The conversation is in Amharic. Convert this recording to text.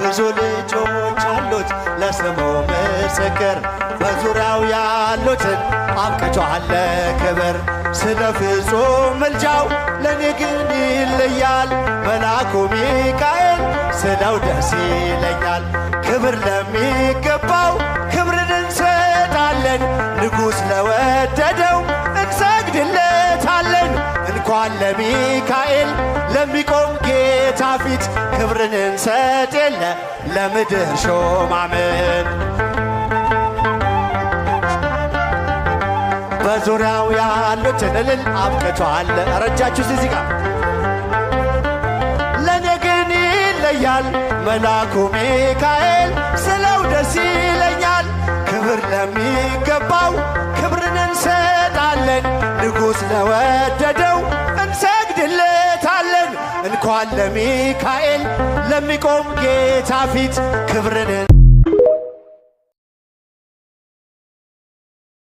ብዙ ልጆች አሉት ለስሙ ምስክር፣ በዙሪያው ያሉትን አብቅቷል ለክብር። ስለ ፍጹም ምልጃው ለእኔ ግን ይለያል፣ መልአኩ ሚካኤል ስለው ደስ ይለኛል። ክብር ለሚገባው ክብርን እንሰጣለን፣ ንጉሥ ለወደደው እንሰግድለታለን። እንኳን ለሚካኤል ለሚቆም ጌታ ፊት ክብርን እንሰጥ የለ ለምድር ሾማምን። በዙሪያው ያሉትን እልል አብቅቷል። ረጃችሁ እዚህ ጋር ለእኔ ግን ይለያል መልአኩ ሚካኤል ስለው ደስ ይለኛል። ክብር ለሚገባው ክብርን እንሰጣለን፣ ንጉሥ ለወደደው እንሰግድለታለን። እንኳን ለሚካኤል ለሚቆም ጌታ ፊት ክብርን